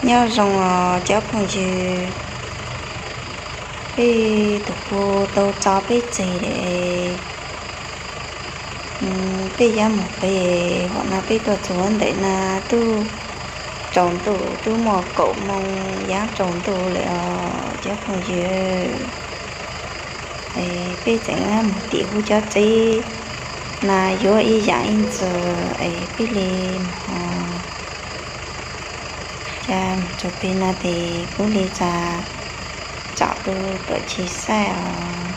Nyob zoo os cov phooj ywg, peb tus pua tau tso peb tseg lawm. Peb yuav mus pem, hom no peb tuaj txog ntawm no twb tsaus ntuj, twb muaj kaum moos yav tsaus ntuj lawm os cov phooj ywg. Peb tseem mus tim kuv cov tsev na, yuav ib yam ib ntxwg es peb li mus. Cas mus txog pem no ces kuv li tsa tsom tu tuam tshis saib os.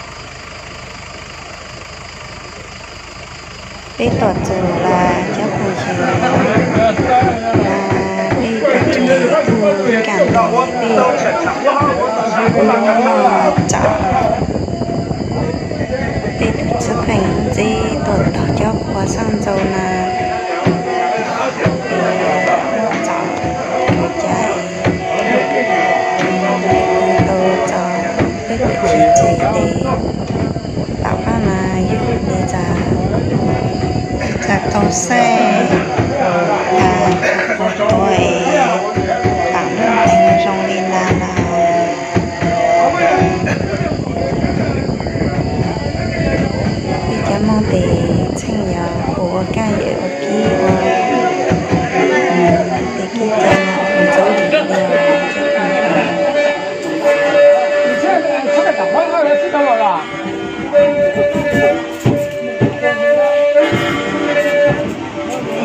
Peb tuaj txog lawm cov phooj ywg, peb tuaj txog tuj kaj ntug peb kuj noj tsom peb tus txhwb pheej ntxeb tuaj tog cov qhua xab ntxaus na. Peb tsom cas es tau tso peb tuam tshis tseg es tom qab no yog li cas tau saib tas qhov tuaj es pam muaj teev zoo li na los. Peb cov Hmoob tes txheej yog ua kab yawm ua kib ua, tes kib cai no ua ntxauv li os. Cov no ces yog peb nyob li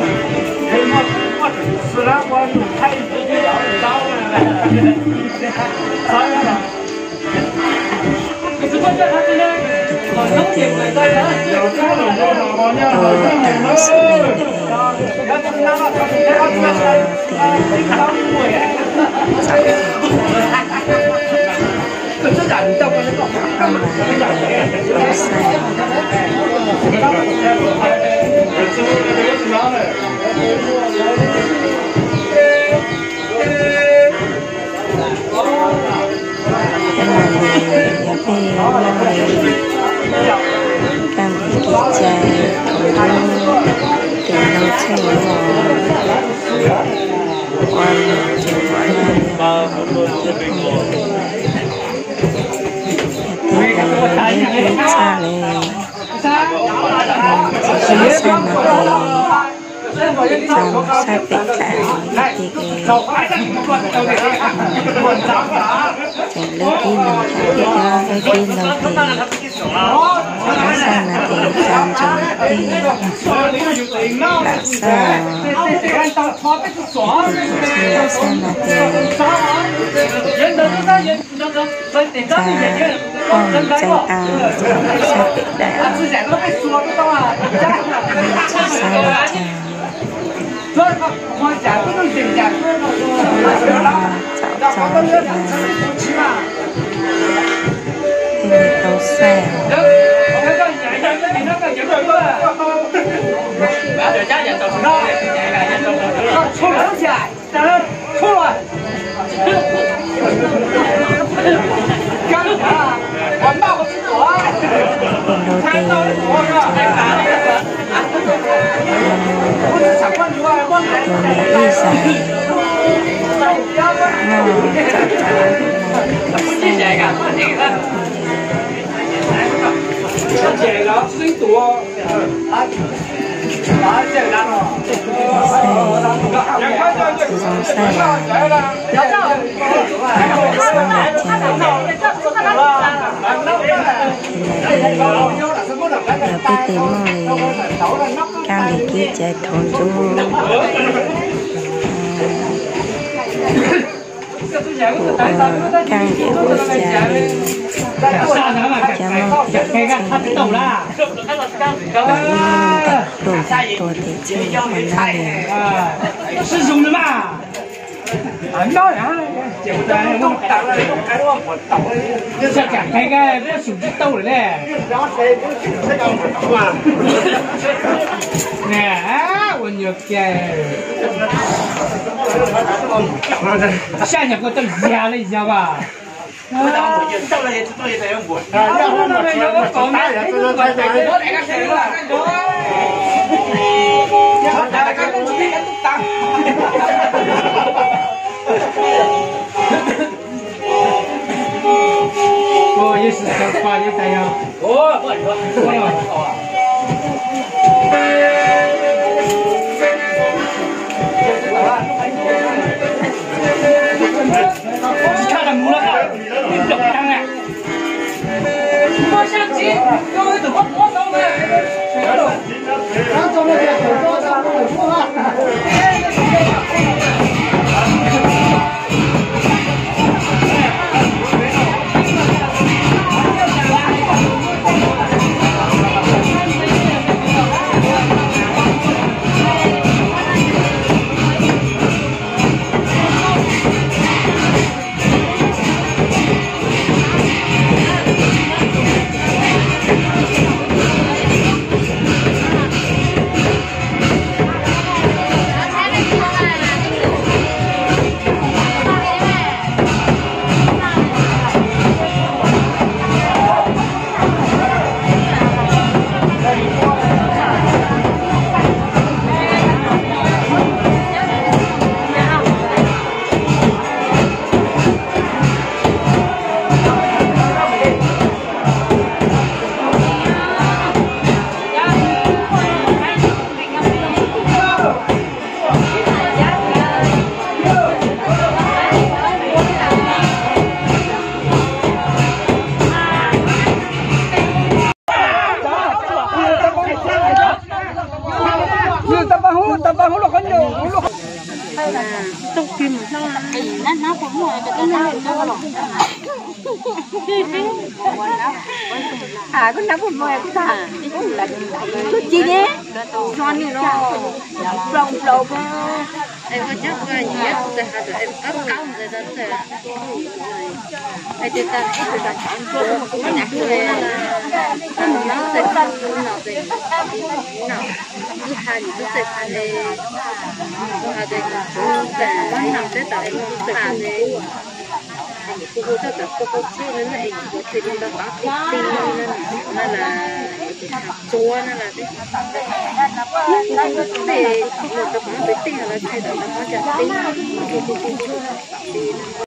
kaj ntug kev cai thaum ntxov, tus ntoo txheej uas ua tsev uas nyob li ib phooj ywg, yog tias peb txhaj li txiv xeeb xaj no ces txog xaj pem dlaim ces ces lawv kib laug, peb cov lawv kib laug ces lawv xaj no ces txog ntsoov peb lam xaj, lam xaj no ces txog poj ntxoog tas xaj pem dlaim, tsis xaj li cas. Txaus txaus li no, thiaj li tau xaj. Tus ntawd ces tus niam ib zais noj txaus txaus, xaj, zoo xaj, xaj li cas. Yog peb tes muaj li kaj ntug kev cai thaum ntxov, kuv ua kaj ntug ua cas li, cov Hmoob tes txheej los ib ntawm tuaj tes txheej ua nab li. Ua nyuag ke, sab nyuag kua tau yag li yog as. Kuv tsis ne, no nws no, ploos ploos. Kuv hu tau tam koj qau txhwj no na es kuv ua txhij li ntawd pab pib pib no na, no las tsuav no las tej, no rau qhov peb tej no los txhais tau ntawd qhov cas pib, pib pib pib pib.